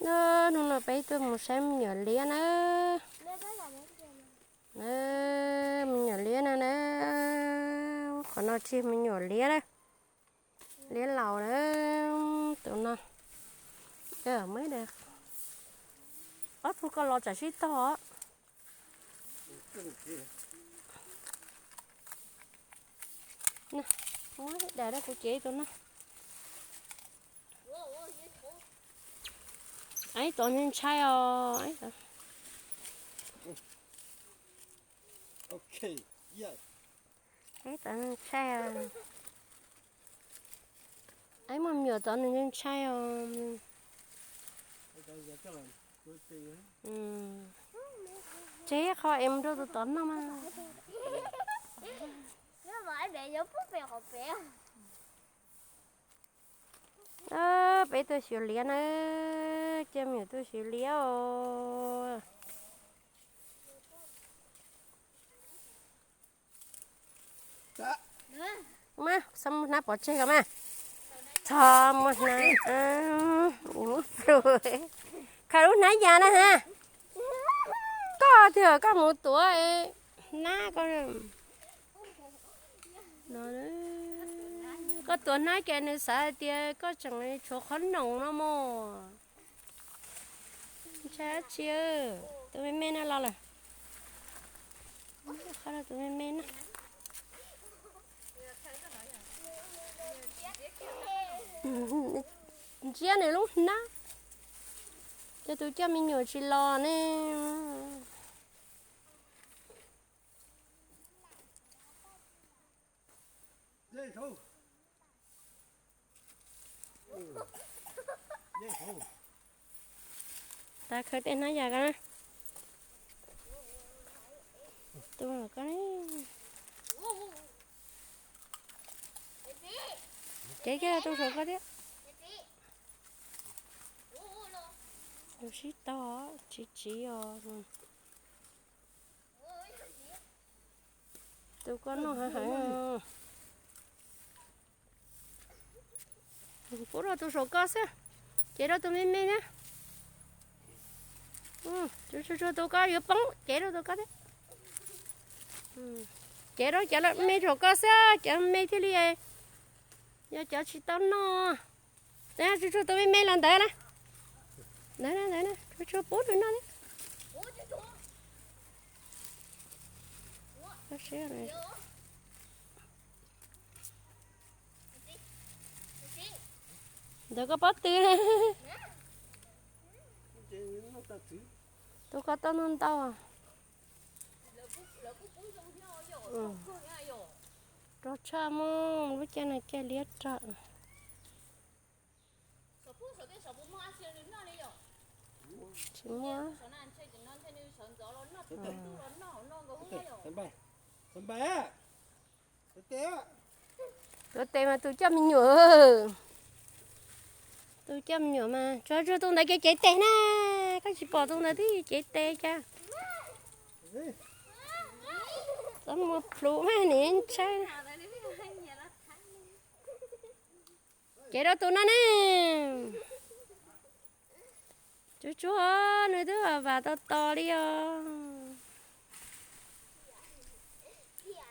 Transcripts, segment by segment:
Hnub no peb tuaj mus saib me nyuam liab na. Na, me nyuam liab no na. Qhov no tsis me nyuam liab na. Liab laus na. Tus no. Muab ob tug ko los tsam sib tog. Muab daim rau kuv cev tus no. Ib tod ntshai os. Ib tod ntshai os. Ib muaj me nyuam tod nws ntshai os. Tseg qho es mus rau tus tod noj mas. Peb tuaj xyuas liab na, coj me nyuam tuaj xyuas liab os. Mas xav muab hnab pov tseg ko mas. Txhob muab hnab, muab plhu. Khaws lub hnab ya na ha. Koj tiag koj mus tuav hnab ko. Koj tuav hnab ces nws xav hais tias koj tseem tshuav qhov noom no mos. Ntshai dab tsi, tus me me no los lawm. Tus me me no. Ntsiab nws lub hnab. Cov tus coj me nyuam tsis los ne. Tas khaws tej hnab yas ko na. Tus ko, cev kiag tus saum ko thiab. Tus sib tog, tsiv tsiv os. Tus ko noj heev heev. Pub rau tus saum ko xwb, cev rau tus me me thiab. Tsuag tsuag tus ko yuav poob, cev rau tus ko thiab. Cev rau cov me saum ko xwb, cov me thiaj li yog cov tsis tau noj. Tsuag tsuag tus me me los ntawd na. Ntawd na, ntawd na, tsuag tsuag pub nws noj thiab. Ntawd koj pob tw. Tus ko tau ntau ntau. Rog tshaj muaj lub caij no caij liab rog. Tsis muaj. Tuav tes mas tus coj me nyuam. Tus coj me nyuam mas tsuag tsuag tus ntawd ces cev tes na. Koj tsis pom tus ntawd twb cev tes cas. Txhob muab plhu mas nim ntshai. Cev rau tus no ne. Tsuag tsuag, nws twb vam vam tos tos li os.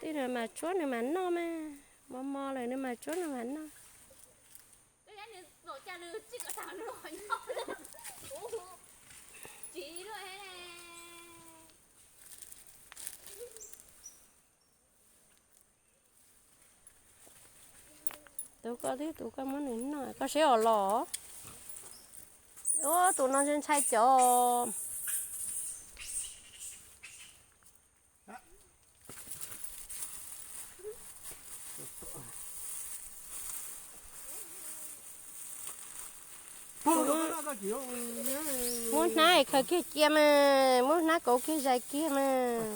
Twb nws mas tsuab nws mas noj mas, mos mos lawm nws mas tsuab nws mas noj. Tus ko twb tus koj muab nws noj koj seb os los. Ua tus no ntshai ntshai cov. Muab hnab khaws kiag cia mas, muab hnab kauv kiag zais kiag mas.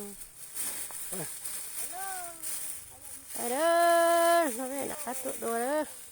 Rov qab tuaj dua lawm.